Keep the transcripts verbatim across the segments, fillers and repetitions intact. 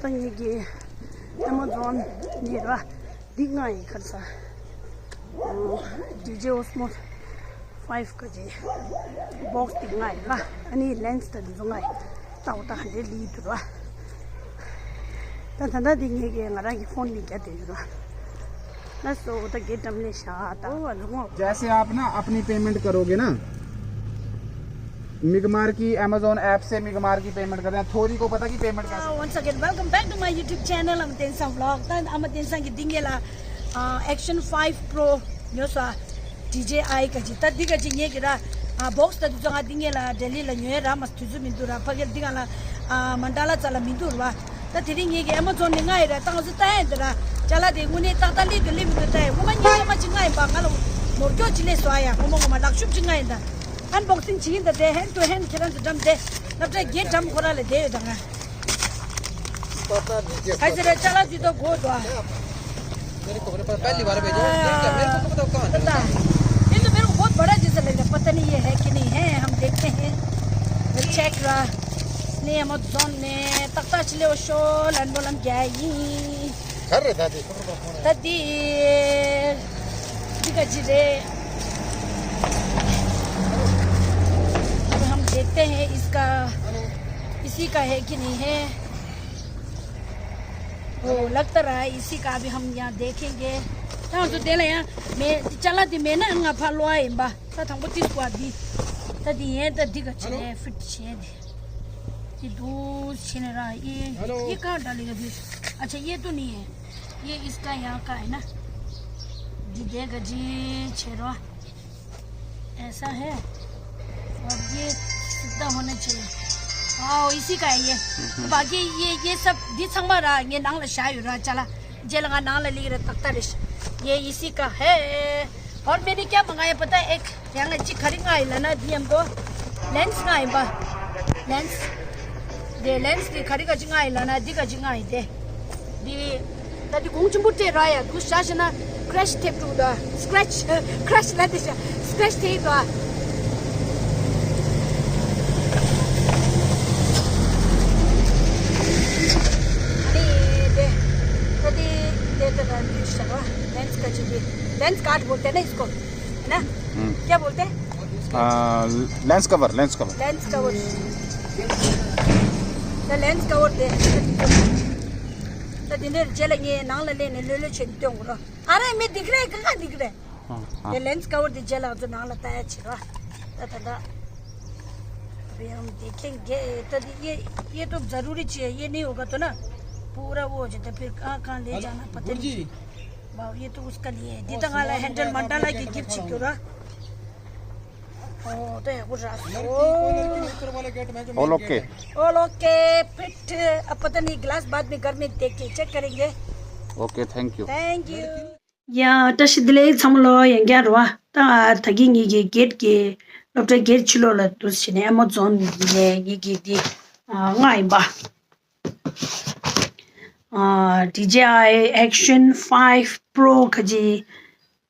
ད་ངེད་ཀྱི་Amazon་ནས་ར་འདི་ང་ཡི་ཁར་ས་ཌི་ཇེ་ཨོ་སི་མོ་ཕའིབ་ག་ཅེ་བོག་སི་འདི་ང་ཡི་ར། ཨ་ནི་ལེན་སི་ད་འདི་ཚོ་ང་ཡི་ཏག་ཏག་འདི་ལི་འདུག་ར། ད་ད་ད་འདི་ངེད་ཀྱི་ང་རང་གི་ཕོན་ནས་རྒྱབ་བསྡད་ཡོད་ར། ལགས་སོ། ད་གེ་ཊམ་ལས་བཞག་ད། ཨོ་ལོ་ངོ། जैसे आप ना अपनी पेमेंट करोगे ना, मिगमार की Amazon ऐप से मिगमार की पेमेंट करते हैं। थोरी को पता कि पेमेंट कैसे? Once again, welcome back to my YouTube channel, Ama Tensang Vlog. ད་ཨ་མ་བསྟན་སངས་ཀྱི་འདི་ངེད་ལ་ཨ་Action five Pro ཉོས་སོ། ཌི་ཇེ་ཨའི་ག་ཅེ། ད་འདི་ག་ཅེ་ངེད་ཀྱི་ར་ཨ་བོག་སི་ད་འདི་ཚོ་ང་འདི་ངེད་ལ་ལྡི་ལི་ལ་ཉོས་ར། མ་དུས་ཚོད་མི་འདུག་ར། ཕ་གིར་འདི་ག་ལ་ཨ་མན་ཌ་ལ་རྩ་ལ་མི་འདུག་ར། ད་དེ་རིང་ངེད་ཀྱི་Amazon་ནས་ང་ཡི་ར་ཏང་སི་ཏ་ཡན་དེ་ར་ཅ་ལག་དེ་དངོས་གནས་ཏག་ཏག་ལི་འདུག་ལི་མི་འདུག་ལྟ་ཡ། ངོ་མ་ཉིན་ངོ་མ་ཅིག་ང་ཡིན་པ། ང་ལ་ནོར་སྐྱོག་ཅིག་ལས་སོ་ཡ། ངོ་མ་ངོ་མ་ལག་ཤུབས་ཅིག་ང་ཡིན་ད། Unboxing་བྱེད་ཀྱིན་ད། དེ་hand to hand་ཁྱེད་རང་ཚོ་འགྲམ་དེ་སློབ་གྲྭ་བརྒྱད་འགྲམ་ཁོ་ར་ལ་བསྡད་ཡོད་ད་ང་། पता नहीं क्या ཁ་ཚེ་ར་ཅ་ལག་དེ་ད་གོ་དོ། मेरे को पहली बार भेजा, देखते हैं, मेरे को तो बताओ कहाँ है? पता। ये तो मेरे को बहुत बड़ा जैसा लग रहा है, पता नहीं ये है कि नहीं है, हम देखते हैं। चेक रहा ने Amazon ने तख्ता चले वो शो लन बोलन क्या ही। खर रहे दादी। दादी। दिखा जी रे। अब हम देखते हैं इसका, इसी का है कि नहीं है। ओ, लग तो रहा है, इसी का भी हम यहाँ देखेंगे। ད་ང་ཚོ་དེ་ལ་ཡང་མེ་ཅ་ལག་དེ་མེད་ན་ང་ཕར་ལོག་ཨ་ཡིན་པ། ད་དང་པོ་ཏིས་པ་འདི། ད་འདི་ཡན་ད་འདི་ག་ཆེ་ནས་ཕིཊ་བྱས་ཏེ། འདི་དུ་ཆེ་ནས་ར་ཨེ། हेलो। ये कहाँ डालेगा फिर? अच्छा, ये तो नहीं है। ये इसका यहाँ का है ना। འདི་དེ་ག་ཅི་ཆེ་རོ། ऐसा है। और ये सीधा होना चाहिए। वाओ, इसी का है ये। बाकी ये, ये सब འདི་ཚང་མ་ར་ངའི་ནང་ལ་བཞག་ཡོད་ར་ཅ་ལག་རྗེས་ལ་ང་ནང་ལ་སླེབས་ར་ཏག་ཏག་རེད། ये इसी का है। और मैंने क्या मंगाया पता है? एक यहाँ अच्छी खड़ी आई लाना दी हमको। लेंस का है बा। लेंस। दे लेंस की खड़ी का जिंगा आई लाना दी का जिंगा आई दे। दी ད་འདི་གོང་ཆེན་པོ་སྤྲད་ར་ཡ། དུ་ཤ་ཤ་ན་ཀྲེཤ་ཐེབས་འགྲོ་ད། སི་ཀྲེཤ། ཀྲེཤ་ལ་དེ་ཤ་སི་ཀྲེཤ་ཐེབས་ད། ཨ་ནི་དེ་ད་དེ་དེ་ད་ད་འདི་ཤ་ར། लेंस का जी भी, लेंस कार्ड बोलते हैं ना इसको, है ना? हम्म। क्या बोलते हैं? आ, lens cover, lens cover. Lens cover. ད་लेंस कवर དེ། ད་དེ་འདྲའི་རྗེས་ལ་ངས་ནང་ལ་སླེབས་ནས་ལྷོད་ལྷོད་བྱས་ནས་སྟོན་དགོས་ར། अरे मैं दिख रहा है, कहाँ दिख रहा है? हाँ, हाँ। ये लेंस कवर दी जेल आजो नाला ताया छिरा। ता, ता, ता। अभी हम देखेंगे, तो ये, ये तो जरूरी चीज है, ये नहीं होगा तो ना पूरा वो हो जाता है, फिर कहाँ, कहाँ ले जाना पता नहीं। वाह, ये तो उसका लिए है। दिता गाला हैंडल मंडाला की गिफ्ट छिक्योरा। ओ, तो है, कुछ रास्ता। लड़की, कोई लड़की नहीं, ऊपर वाला गेट में जो मेन गेट है। All okay। All okay, fit. अब पता नहीं, ग्लास बाद में घर में देख के चेक करेंगे। Okay, thank you। Thank you। ཡ། བཀྲ་ཤིས་བདེ་ལེགས་ཚང་མ་ལོ། ཡང་བསྐྱར་རེད་བ། ད་ད་གིན་ངེད་ཀྱི་གེད་ཀྱི་སློབ་གྲྭའི་གེད་ཕྱི་ལོགས་ལ་འདུག་བྱས་ནས་ཨེ་མ་ཛོན་ནས་ངེད་ཀྱི་འདི་ཨ་ལྔ་ཡིན་པ། ཨ་ཌི་ཇེ་ཨའི་ཨེག་ཤན་ཕའིབ་པྲོ་ཁ་ཅིག་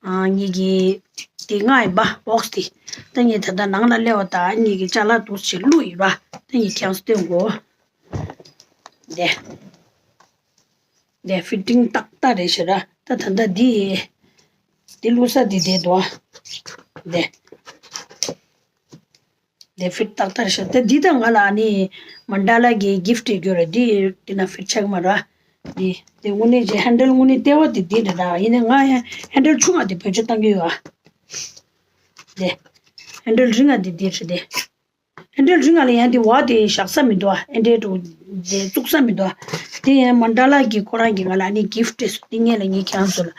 ཨ་ངེད་ཀྱི་འདི་ལྔ་ཡིན་པ། བོག་སི་འདི། ད་ངས་ད་ལྟ་ནང་ལ་སླེབས་པ། ད་ངེད་ཀྱི་ཅ་ལག་འདུག་བྱས་བླུགས་ཡིན་པ། ད་ངས་ཁྱེད་རང་ཚོ་སྟོན་དགོས། འདི། འདི་ཕི་ཊིང་ཏག་ཏག་རེད་ཤག་ར། ད་ད་ལྟ་འདི་འདི་བླུགས་ས་འདི་བསྡད་འདུག་ཨ། འདི་འདི་ཕིཊ་ཏག་ཏག་རེད་ཤག་ད་འདི་ད་ང་ལ་ཨ་ནི་མན་ཌ་ལ་གི་གིཕ་ཊི་སྐྱོར་རེད། འདི་འདི་ན་ཕིཊ་ཆགས་མ་ར། འདི་འདི་དངོས་གནས་ཀྱི་ཧན་ཌལ་དངོས་གནས་ལྟེ་བ་འདི་འདི་རེད། ད་ཡིན་ནའི་ང་ཡང་ཧན་ཌལ་ཆུང་བ་འདི་བེད་སྤྱོད་གཏང་གི་ཡོད་ཨ། འདི་ཧན་ཌལ་རིང་བ་འདི་འདི་རེད། འདི། ཨེ་འདྲའི་རིང་ང་ལ་ཡང་དེ་བ་དེ་བཞག་ས་མི་འདུག་ཨ། ཨེ་འདྲའི་འགྲོ་དེ་བཙུགས་ས་མི་འདུག་ཨ། དེ་ཡང་མན་ཌ་ལ་གི་ཁོ་རང་གི་ང་ལ་ཨ་ནི་གིཕ་ཊི་སྟེ་ངས་ལ་ངས་ཁྱེད་རང་ཚོ་ལ་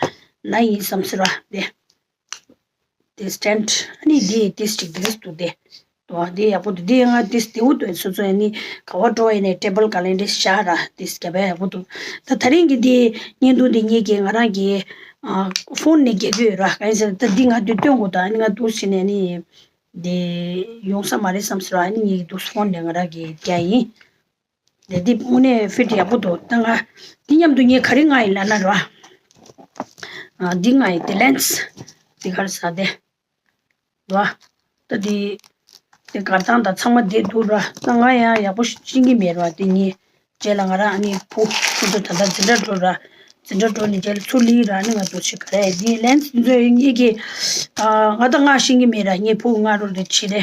ལ་ཡིན་བསམ་ཟེར་བ་དེ། དེ་སི་ཊེན་ཌི་ཨ་ནི་དེ་དེ་སི་ཊིག་དེ་སི་འདུག་དེ། འདུག་ཨ། དེ་ཡག་པོ་འདུག་དེ་ང་དེ་སི་དེ་བོ་འདུག་སོ་སོ་ཨ་ནི་ག་བ་འགྲོ་ཡིན་ནའི་ཊེ་བལ་ག་ལ་འདྲ་བཞག་ར་དེ་སི་རྒྱབ་ཡག་པོ་འདུག་ད་ད་རིང་གི་དེ་བརྙན་ཐུང་དེ་ངས་ཀྱི་ང་རང་གི་ཨ་ཕོན་ནས་རྒྱག་གི་ཡོད་ར། གང་ཡིན་ཟེར་ན་ད་འདི་ང་དུས་སྟོན་དགོས། ད་ཨ་ནི་ང་འདུག་ཟེར་ནས་ཨ་ནི། དེ་ཡོང་ས་མ་རེད་བསམ་ཟེར་བ་ཨ་ནི་ངེད་ཀྱི་འདུག་སེ་ཕོན་ནས་ང་རང་གིས་རྒྱག་ཡིན། དེ་འདི་དངོས་གནས་ཕིཊ་ཡག་པོ་འདུག་ད་ང་འདི་མཉམ་དུ་ངས་ག་རེ་མངགས་ཡིན་ལབ་ན་ར། ཨ་འདི་མངགས་ཡིན། དེ་ལེན་སི་འདི་ག་རེ་ཟ་དེ་ར། ད་དེ་དེ་དགར་སྟངས་དང་ཚང་མ་བསྡད་འདུག་ར། ད་ང་ཡང་ཡག་པོ་ཤེས་ཀྱི་མེད་ར། དེ་ངས་ རྗེས་ལ་ང་རང་ཨ་ནི་ཕུ་ཁོ་ཚོ་ད་ལྟ་འཛིན་གྲྭ་འགྲོ་ར། འཛིན་གྲྭ་འགྲོ་ནས་རྗེས་ལ་ཚུར་ལིང་ར། ཨ་ནི་ང་ཚོ་ཞིག་ག་རེ་འདི་ལན་འཛིན་གྲྭ་གཉིས་ཀྱི་ང་ད་ང་ཤེས་ཀྱི་མེད་ར། ངའི་ཕུ་ང་རོ་རེ་བྱེད་རེ།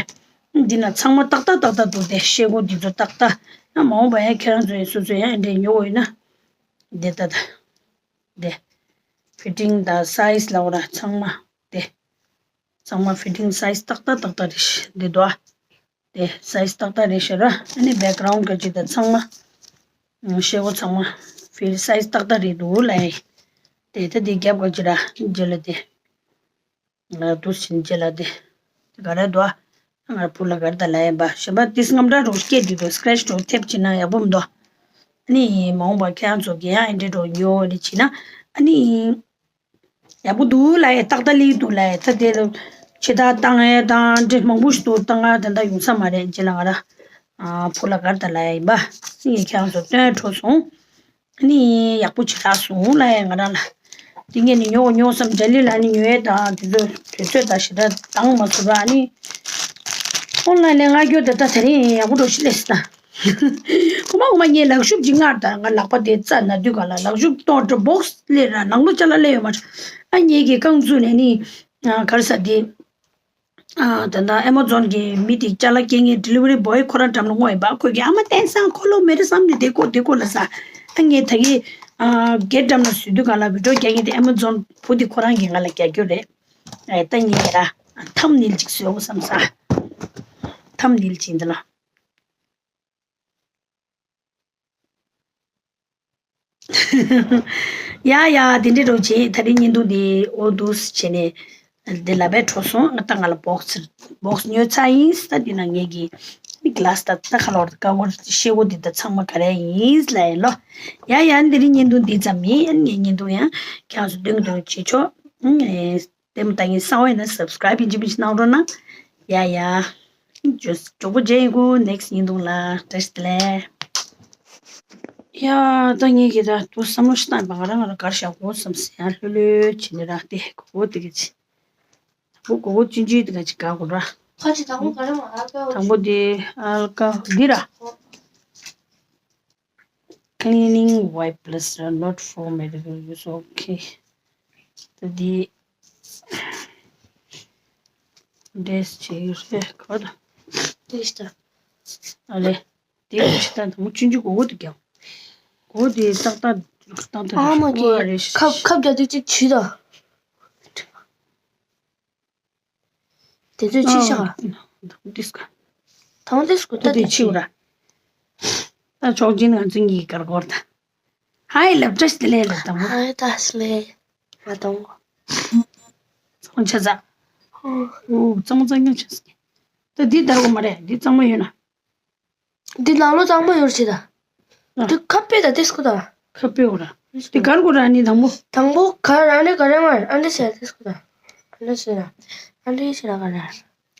འདི་ན་ཚང་མ་ཏག་ཏག་ཏག་ཏག་འདུག་སྟེ། ཤེལ་སྒོ་འདི་ཚོ་ཏག་ཏག་ཡང་མ་འོངས་པ་ཡང་ཁྱེད་རང་ཚོ་ཡང་སོ་སོ་ཡང་འདྲེ་ཉོ་འོས་ན། འདི་ལྟ་ད། འདི། ཕི་ཊིང་དང་སའི་ཛི་ལ་འོ་ར་ཚང་མ། འདི། ཚང་མ་ཕི་ཊིང་སའི་ཛི་ཏག་ཏག་ཏག་ཏག་རེད་ཤག་འདི་དོ། འདི་སའི་ཛི་ཏག་ཏག་རེད་ཤག་ར། ཨ་ནི་བེག་གྷ་རའུན་ག་ཅིག་དང་ཚང་མ། ཤེལ་སྒོ་ཚང་མ་ཕི་སའི་ཛི་ཏག་ཏག་རེད་འདུག་ལ་ཡ། དེ་ད་དེ་རྒྱབ་ག་ཅིག་ར་རྗེས་ལ་དེ། ང་དུ་ཕྱིན་རྗེས་ལ་དེ། དེ་ག་རེ་འདུག་ང་བུ་ལ་ག་རེ་ད་ལ་ཡིན་པ་ཞེས་པ་དེ་སྔམ་འདྲ་རོ་སྐད་དུ་དུ་སི་ཀེ་ཆི་རོ་ཐེབས་བྱེད་ན་ཡག་པོ་མི་འདུག་ཨ་ནི་མ་འོངས་པ་ཁྱེད་རང་ཚོ་གི་ཡང་ཨེ་འདྲེ་རོ་ཉོ་རེ་བྱེད་ན། ཨ་ནི། ཡག་པོ་འདུག་ལ་ཡ། ཏག་ཏག་ལི་འདུག་ལ་ཡ། ད་དེ་ལ་ཕྱི་ཐག་བཏང་ཡ་དང་འདྲེ་མང་པོ་ཞིག་འདུག་བཏང་ཡ་དེ་འདྲ་ཡོང་ས་མ་རེད། རྗེས་ལ་ང་ར་ཨ་བུ་ལ་ག་རེ་ད་ལ་ཡ་ཡིན་པ་སི་ངས་ཁྱེད་རང་ཚོ་སྟོན་འཕྲོ་སོང་། ཨ་ནི་ཡག་པོ་ཅིག་རག་སོང་ལ་ཡ། ང་རང་ལ་དེ་ངས་ནི་ཉོ་ཉོ་བསམ། འཇའ་ལི་ལ་ནི་ཉོ་ཡ་དང་དེ་ཚོ་དུས་ཚོད་དང་ཞེ་དྲག་འདང་མ་ཚུགས་པ། ཨ་ནི་ཨོན་ལན་ལས་ང་སྐྱོ་ད་ད་དེ་རིང་ཡག་པོ་འགྲོ་ཤི་ལས་སི་ད། ཁོ་མ་ཁོ་མ་ངས་ལག་ཤུབས་ཅིག་སྔར་དང་ང་ལག་པ་དེ་རྩ་ན་དུས་ག་ལ་ལག་ཤུབས་གཏོང་འགྲོ་བོག་སི་ལས་ར་ནང་ལོ་ཅ་ལ་ལས་ཡོད་མ་རེད། ཨ་ངེད་ཀྱི་རྐང་བཙུགས་ནས་ནི་ག་རེ་ཟ་དེ། ད་ལྟ་ཨེ་མ་ཛོན་གྱི་མི་དེ་ཅ་ལག་སྐྱེལ་མཁན་ཌི་ལི་ཝ་རི་བོའི་ཁོ་རང་འགྲམ་ལ་བསྔོགས་ཡིན་པ། ཁོས་ཀྱི་ཨ་མ་བསྟན་སང་ཁོ་ལོ་མེ་རི་བསམ་ནས་དེ་ཀོ་དེ་ཀོ་ལ་ཟ། ཨ་ངས་ད་གི་སྒེར་འགྲམ་ལ་བཟོས་དུས་ག་ལ་བི་ཌིའོ་རྒྱག་མཁན་དེ་ཨེ་མ་ཛོན་བུ་དེ་ཁོ་རང་གིས་ང་ལ་རྒྱག་རྒྱུ་རེད། ཨེ་ད་ངས་ར་ཐམ་ནིལ་ཅིག་བཟོས་འོ་བསམ་ས། ཐམ་ནིལ་ཅིག་འདི་ལ། ཡ་ཡ་དེ་འདྲའི་རོགས་བྱེད། ད་རེས་བརྙན་ཐུང་འདི་འོ་འདུག་སེ་བྱས་ནས་འདི་ལ་བས་འཕྲོ་སོང་། ང་ད་ང་ལ་བོག་སི་བོག་སི་ཉོས་ཚར་ཡིན། ད་འདི་ན་ངེད་ཀྱི་གི་ལཱ་སི་ད་ད་ཁ་ལོར་ཀ་བོར་ཤེལ་སྒོ་འདི་ད་ཚང་མ་ག་རེ་ཡིན་ལ་ཡིན་ལོ། ཡ་ཡ་འདི་རིང་བརྙན་ཐུང་འདི་ཙམ་ཡིན། ངའི་བརྙན་ཐུང་ཡང་ཁྱེད་ཚོ་སྟོན་གི་འདུག་བྱེད་ཆོག་ལྟད་མོ་ལྟ་མཁན་གསར་པ་ཡིན་ན་སབ་སི་ཀ་རབ་ཡིན་གཅིག་མིན་གཅིག་གནང་རོགས་གནང་། ཡ་ཡ། མགྱོགས་པོ་མཇལ་ཡོང་གི། ནེག་སི་བརྙན་ཐུང་ལ་བཀྲ་ཤིས་བདེ་ལེགས། ཡ། ད་ངེད་ཀྱིས་ད་དུ་བསམ་བློ་ཞིག་བཏང་པ། ང་རང་ང་རང་གར་བཞག་དགོས་བསམ་སེ་ཡང་ལྷོད་ལྷོད་བྱས་ནས་ར་དེ་གོ་གོ་དེ་ག་ཅི། གོ་གོ་ཅུན་ཅུན་དེ་ག་ཅི་ག་གོ་ར། ཁ་ཅིག་དང་པོ་ག་རེ་མ་ཨ་ཀ་དང་པོ་དེ་ཨ་ཀ་འདི་ར། Cleaning wipe plus not for medical use. Okay. ད་འདི་འདྲེས་བྱེད་ཡོད་རེད་ག་བ་ད། དེ་ཤི་ད། ཨ་ལེ། དེ་ཤི་ད་དང་པོ་ཆུན་ཆུན་གོ་བོ་དེ་རྒྱག་གོ་བོ་དེ་ཏག་ཏག་ཏག་ཏག་ཨ་མ་གི་རེད་ཤི། ཁབ་ཁབ་རྒྱག་དུས་གཅིག་བྱུས་ད། དེ་ཚོས་ཕྱི་ཤག་དང་ཏིས་ཀ་དང་ཏིས་ཀ་ད་ད་དེ་དེ་ཕྱི་ཕྱི་ར། ད་ཆོག་ཅིན་ང་ཚོ་གཉིས་ཀར་སྐོར་ད། ཧའི་ལབ་བཀྲ་ཤིས་བདེ་ལེགས་ལབ་དང་པོ། ཧའི་ད་སི་ལེ། ང་དང་པོ། ཚོང་ཆ་ཚ། ཨོ་གཙང་མ་གཙང་རྐྱང་ཆ་ཟིན། ད་འདི་དར་གོ་མ་རེད། འདི་གཙང་མ་ཡོད་ན། འདི་ནང་ལོགས་གཙང་མ་ཡོད་རེད་ད། ཨ། འདི་ཁ་པེ་ད་ཏིས་ཀ་ད། ཁ་པེ་འོ་ར། འདི་གར་གོ་ར་ནི་དང་པོ། དང་པོ་ག་ར་ནི་ག་ར་མ་ཨ་འདི་ཟེར་ཏིས་ཀ་ད། ཨ་འདི་ཟེར་ར། ཨ་འདི་ཟེར་ར་ག་ར།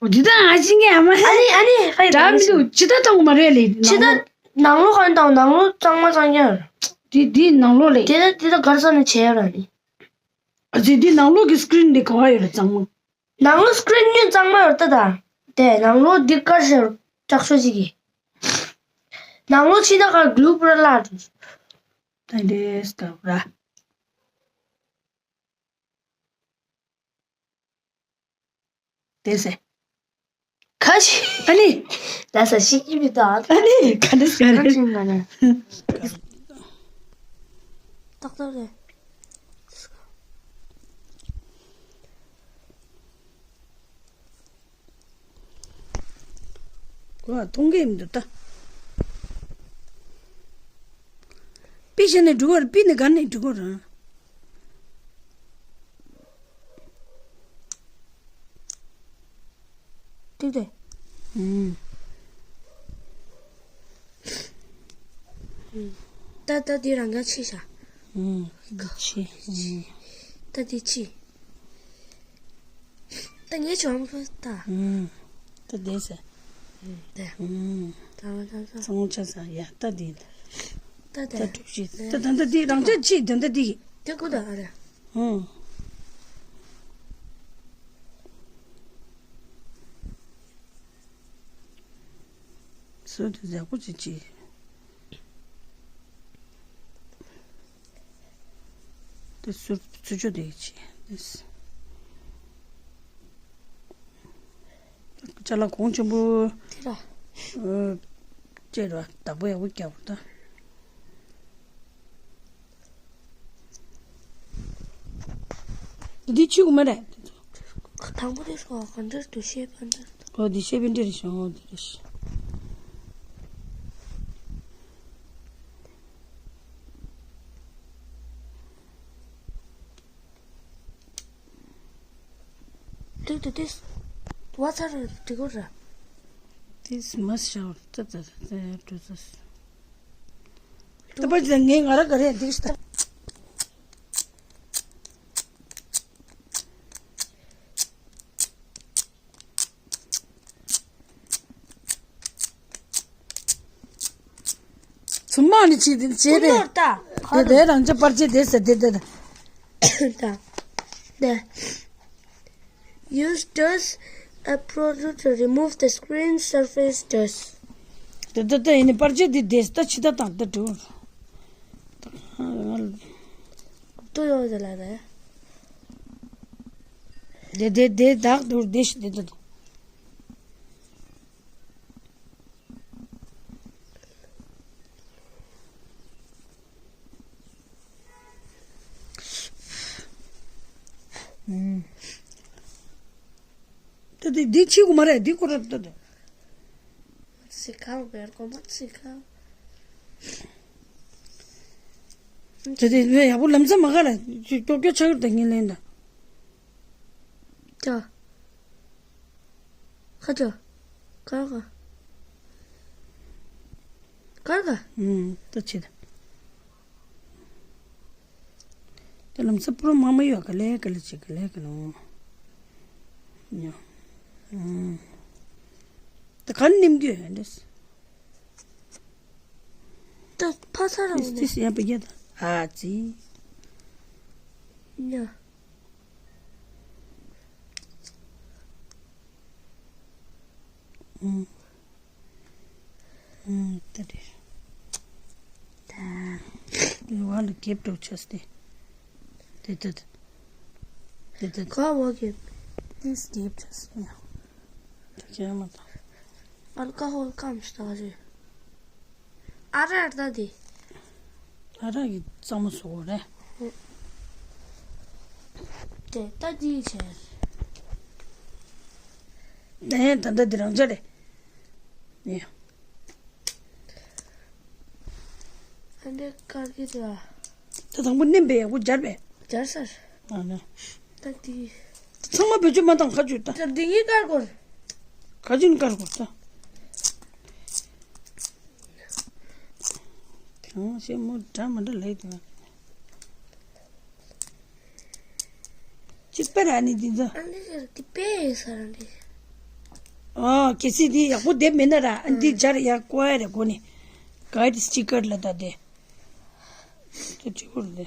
འོ་འདི་ད་ཨ་ཅིང་གི་ཨ་མ། ཨ་ནི་ཨ་ནི་ཧའི་འདྲ་མི་འདུག་ཅི་ད་དང་མ་རེད་ལེ། ཅི་ད་ནང་ལོགས་ག་ར་དང་ནང་ལོགས་གཙང་མ་གཙང་རྐྱང་ར། འདི་འདི་ནང་ལོགས་ལེ། དེ་ད་དེ་ད་གར་ས་ནི་བྱས་ཡ་ར་ནི། ཨ་ཙི་འདི་ནང་ལོགས་ཀྱི་སི་ཀི་རིན་འདི་ག་བ་ཡོད་ར་གཙང་མ། ནང་ལོགས་སི་ཀི་རིན་ཉུང་གཙང་མ་ཡོད་ད་ད། དེ་ནང་ལོགས་འདི་དཀར་ཞེ་དྲག་ཤོས་ཅིག་གི། ནང་ལོགས་ཕྱི་ནང་ག་གླུ་པུ་ར་ལ་འགྲོ། ད་འདྲེས་དཀར་པུ་ར། དེ་སེ། ཁ་ཤི། ཨ་ནི། ལ་ས་ཤི་ཀི་མི་ད། ཨ་ནི་ག་འདྲེས་ག་རེ། ཏག་ཏག་རེད། གོ་བ་མཐོང་གི་མི་འདུག་ད། པི་ཤ་ནས་འགྲོ་གི་རེད། པི་ནས་ག་ནས་འགྲོ་གི་རེད། ཏིག་ཏིག་ཨུམ། ད་ད་འདི་རང་ག་ཕྱི་ཤ། ཨུམ། ག་ཕྱི། ད་འདི་ཕྱི། ད་ངས་བྱུང་ཁ་ད། ཨུམ། ད་འདི་ཟེར། ད། ཨུམ། ད་ད་ད། སང་ཆ་ས་ཡ་ད་འདི། ད་ད། ད་དྲུག་ཅུ། ད་ད་ད་འདི་རང་ཆ་ཕྱི་ད་ད་འདི། དེ་ཀུ་ད་ཨ་ར། ཨུམ། སུ་དེ་ཟ་ཀུ་ཅི་ཅི། དེ་ཚུར་ཚུར་ཕྱོགས་དེ་ཡིས་བྱས། ཅ་ལག་གོང་ཆེན་པོ། དེ་ར། ཨ། ཅེས་ར་བདག་པོ་ཡག་པོ་རྒྱག་པ་ད། འདི་ཆུ་གུ་མ་རེད། དང་པོ་དེ་སོ་ག་འདྲ་འདུག་ཤེས་པ་འདྲ། ཨོ་འདི་ཤེས་པ་འདྲ་རེད་ཤོང་ཨོ་འདི་རེད། Look at this. What are the figure? This must show. ད་པ་ཅི་ངས་ང་ར་ག་རེ་འདི་ཤི་ད། ཚུར་མ་ནི་ཅི་དེ་བྱས་པས། ཀུན་ནོར་ད། དེ་དེ་རང་ཅག་པར་ཆས་དེ་ཟེར་དེ་དེ་དེ། ད། དེ། Use dust a product to remove the screen surface dust. དེ་དེ་དེ་ཡིན་ནི་པར་ཆས་དེ་དེ་ད་ཕྱི་ད་དང་དེ་འགྲོ། ཏུ་ཡོད་དེ་ལ་རེད། དེ་དེ་དེ་དག་དུར་དེ་ཤི་དེ་དེ་དེ། ད་དེ་འདི་ཕྱི་གུ་མ་རེད་འདི་ཁོ་ར་ད་དེ། སི་ཁ་བེར་གོ་མ་སི་ཁ། དེ་དེ་ཡག་པོ་ལམ་སང་མ་ག་ར་ཅིག་ཀྱོག་ཀྱོག་ཆགས་ཀྱི་ད་ངས་ལན་ད། ཅོ། ཁ་ཅོ། ཀར་ཀ་ཀར་ཀ་ཨུམ། ད་ཆེ་ད། ད་ལམ་སང་པུ་རོ་མ་མ་ཡོད་ག་ལེ་ག་ལེ་ཅིག་ག་ལེ་ག་ལེ། ཉོ། ཨུམ། ད་ག་ནེམ་གྱི་ཡོད་འདྲེས། ད་ཕ་ས་རང་ཏིས་ནས་ཏིས་ཡ་པ་རྒྱ་ད་ཨ་ཙི། ཉ། ཨུམ། ཨུམ། ད་རེད། ད། དེ་བ་ལ་རྒྱབ་འགྲོ་ཆས་ཏེ། དེ་ད་ད། དེ་ད་ད། ཁ་བ་རྒྱབ། ཏིས་རྒྱབ་ཆས་ཡ། ད་ཁྱེད་མ་ད། ཨལ་ཀ་ཧོལ་ཀམ་སྟ་རེད། ཨ་ར་ཨ་ར་ད་དེ། ཨ་ར་གི་གཙང་མ་བཟོ་དགོས་རེད། དེ་ལྟ་ཅི་བྱས། ནས་ད་ལྟ་འདི་རང་འཇགས་རེད། ཡ། ཨ་འདྲ་དཀར་གི་རེད་བ། ད་དང་པོ་མནན་པས་ཡག་པོ་སྦྱར་བས། སྦྱར་ཚར། ཨ་ནི། ད་དེ། ཚང་མ་བེད་སྤྱོད་མ་བཏང་ཁ་བཅུ་ད། ད་འདི་གཉིས་དཀར་གོ། ཁ་ཅུན་དཀར་གོ་ད། གང་ཤེས་མོ་འདྲ་མ་འདྲ་ལས་དང་། ཅི་པེ་ར་ནི་འདི་ཚོ། ཨ་ནི་ཟེར་འདི་པེ་ཡིན་ས་ར་འདི། ཨོ་གལ་སྲིད་འདི་ཡག་པོ་བསྡེབས་མེད་ན་ར་ཨ་འདི་སྦྱར་ཡག་ཀོ་ཡ་རེ་གོ་ནི། གའི་ཌི་སི་ཊི་ཀར་ལ་ད་དེ། ད་ཅི་བོར་དེ།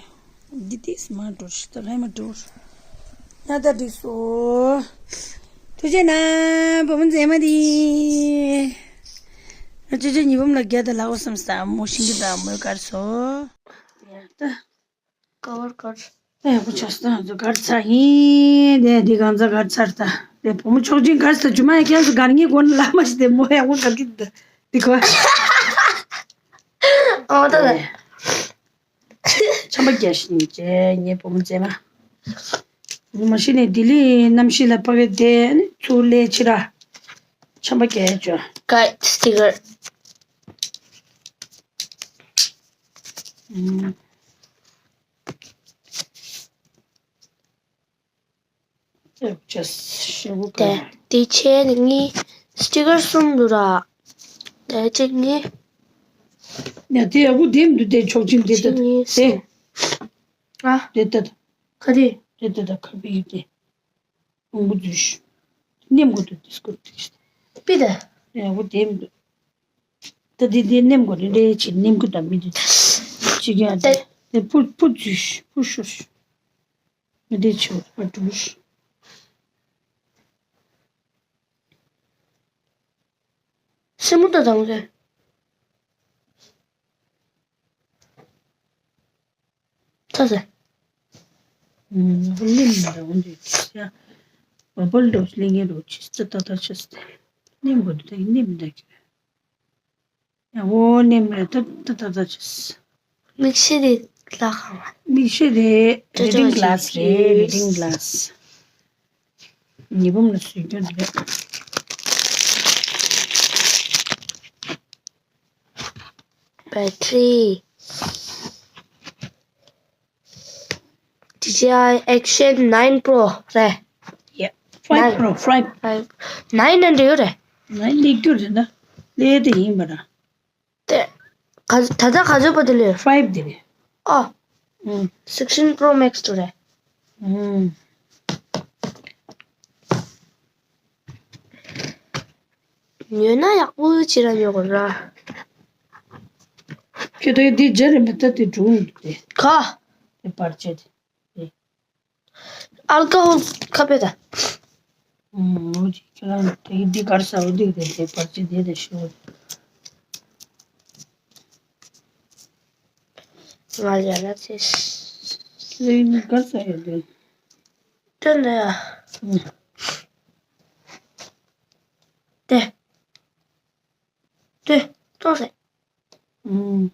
འདི་ཏིས་མ་འགྲོ་ཤི་ད་ལྷ་མ་འགྲོ། ན་ད་འགྲིག་སོ། ཐུགས་རྗེ་གནང་བུ་མོ་མཛེས་མ་འདི། ང་ཅོ་ཅོ་ཉི་འབུམ་ལ་རྒྱ་ད་ལ་འོ་བསམ་ས་མོ་ཤིང་གི་ད་མོའི་དཀར་སོ། ཡ་ད། ཀ་བར་དཀར། ད་ཡག་པོ་ཆགས་སོང་ང་ཚོ་དཀར་ཚར་ཡིན་དེ་འདི་གང་ཚ་དཀར་ཚར་ད། དེ་བུ་མོ་ཆོག་ཅིང་དཀར་ས་ཇུ་མ་ཡ་ཁྱེད་སུ་གར་ངེས་གོ་ན་ལ་མ་ཤི་དེ་མོ་ཡག་པོ་གར་གི་ད་འདི་གོ། ཨོ་ད་ད། ཆམ་པ་རྒྱག་བཞིན་བྱས་ངའི་བུ་མོ་མཛེས་མ། མ་གཞི་ནས་ལྡི་ལི་གནམ་གཤིས་ལ་ཕ་གི་དེ་ནི་ཚུར་སླེབས་ཕྱི་ར། ཆམ་པ་རྒྱག་ཡ་བྱོས། ག་སི་ཊི་ཀར། ཨུམ། ཅེས་ཞེ་པོ་དེ་ག་དེ་ཆེ་ནི་གཉིས། སི་ཊི་ཀར་གསུམ་འདུག་ར། དེ་གཅིག་གཉིས། ཡ་དེ་ཡག་པོ་བསྡེབས་འདུག་དེ་ཆོག་ཅིང་དེ་གཅིག་ལྟ་གཉིས། དེ། གསུམ། ཨ། དེ་ལྟ་ད། ག་དེ། དེ་ལྟ་ད་ཁ་པི་ཡོད་དེ། ཨོང་པོ་འཛུལ་ཤུ། ནེམ་གོ་འདུག་དེ་སྐོར་དེ་ཤི། པི་ད། ཡག་པོ་བསྡེབས་འདུག་ད་དེ་དེ་ནེམ་གོ་རེ་རེ་ཆེ་ནེམ་གོ་ད་མི་འདུག་ཅི་ག་ཡ་དེ། དེ་པུ་པུ་འཛུལ་ཤུ་པུ་ཤོར་ཤུ། མི་དེ་ཆེ་བ་འགྲོ་ཤུ། སེན་མོ་ད་དང་གི། ཚ་ཚ། ཨུམ། ལིམ་འདྲ་འོན་ཏེ་ཡ། བ་བལ་འདྲ་ལིང་ངེ་རོ་ཆིས་ཙི་ཏ་ཏ་ཆིས་ཏེ། ནེམ་གོ་དུ་ནེམ་འདྲ་ཁྱེར། ཡ་འོ་ནེམ་རེ་ཏ་ཏ་ཏ་ཏ་ཆིས། མིག་ཤེལ་དེ་ལ་ཁང་བ། མིག་ཤེལ་དེ་reading glass རེད། Reading glass. ཉི་འབུམ་ལ་སུས་སྐྱོན་རེད། Battery. DJI Action nine Pro རེད། Yeah. Five Nine. Pro, five. Five. Nine འདྲ་ཡོད་རེད། Nine ལེགས་རྒྱུ་རེད་ན། ལེགས་དེ་ཡིན་པ་ར། དེ། ག་ད་ལྟ་ག་ཚོད་པ་དེ་ལས། Five དེ་རེད། ཨ། ཨུམ། Sixteen Pro Max དེ་རེད། ཨུམ། ཉོས་ན་ཡག་པོ་ཅིག་ར་ཉོ་དགོས་ར། ཁྱོད་དེ་འདི་རྗེས་རེད་མི་ལྟ་དེ་འགྲོ་འདུག་དེ། ག་དེ་པར་ཆས་དེ། ཨལ་ཀོ་ཧོལ་ཁ་པེ་ད། ཨུམ། འོ་ཅི་ཁྱོད་རང་དེ་འདི་གར་ས་འོ་འདི་དེ་དེ་པར་ཆས་དེ་དེ་ཤོད། ང་ལ་ཡ་ལ་ཚེ། ལེ་ནི་གར་ས་ཡོད་དེ། དོན་དུ་ཡ། ཨུམ། དེ། དེ། ཐོག་སེ། ཨུམ།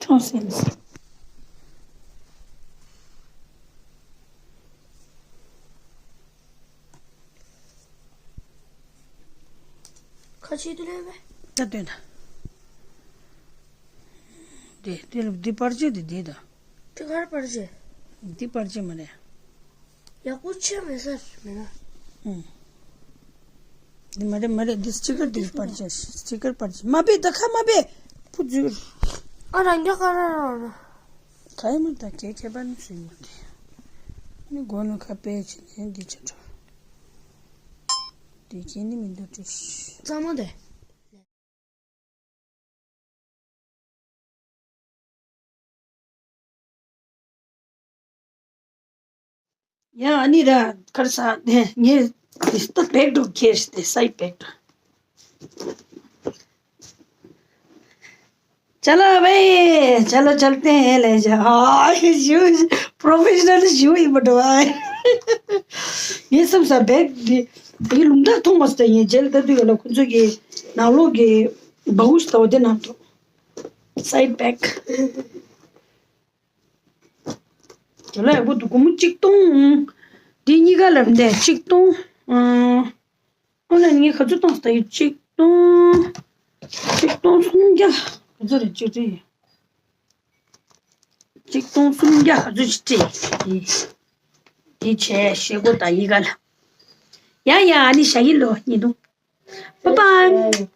ཐོག་སེ་ནི་སེ། ཁ་ཆེ་དུ་ལེན་བས། ད་དོན་དུ། དེ་དེ་ལ་འདི་པར་ཆས་དེ་འདི་དང་། དེ་གར་པར་ཆས། འདི་པར་ཆས་མ་རེད། ཡག་པོ་ཆེ་མེད་ས་མེད་ན། ཨུམ། འདི་མ་རེད་མ་རེད། འདི་སི་ཊི་ཀར་འདི་པར་ཆས། སི་ཊི་ཀར་པར་ཆས་མ་པེ་ད་ཁ་མ་པེ། ཕུ་ཛུར། ཨ་རང་རྒྱ་ག་ར་ར་ར། ག་ཡི་མ་ད་ཁེ་ཁེ་པར་ནི་སུ་ཡི་མ་དེ། ནི་གོ་ནོ་ཁ་པེ་ཆེ་ནི་འདི་ཆེ་འགྲོ། འདི་ཁྱེད་ནི་མི་འདུག་ཏུ། གཙང་མ་དེ། ཡང་ཨ་ནི་ར་ཁར་ས་ནས་ངས་ད་བེག་འགྲོ་ཁྱེར་ཏེ་སའི་བེག་འགྲོ། चलो भाई, चलो चलते हैं ले जा। हाँ, ये shoes professional शू ही बटवा है। ये सब सर बैग ये लुंडा थोमस तो ये जेल दे दियो लो कुछ ये ना लोग ये बहुत तो दे ना तो साइड बैग। དེ་ལ་ཡག་པོ་འདུག་སྒོར་མོ་གཅིག་སྟོང་། འདི་གཉིས་ཀ་ལ་འདི་གཅིག་སྟོང་། ཨང་། ཨོ་ན་ངས་ག་ཚོད་བཏང་ས་ཡོད། གཅིག་སྟོང་། གཅིག་སྟོང་སུམ་བརྒྱ། ག་ཚོད་རེད་གཅིག་རེད། གཅིག་སྟོང་སུམ་བརྒྱ་ག་ཚོད་ཅིག་སྤྲད། འདི་འདི་བྱས་ཤེལ་སྒོ་དང་གཉིས་ཀ་ལ། ཡ་ཡ་ཨ་ནི་ཞག་གི་ལོ་ཉིས་སྟོང་། Bye bye.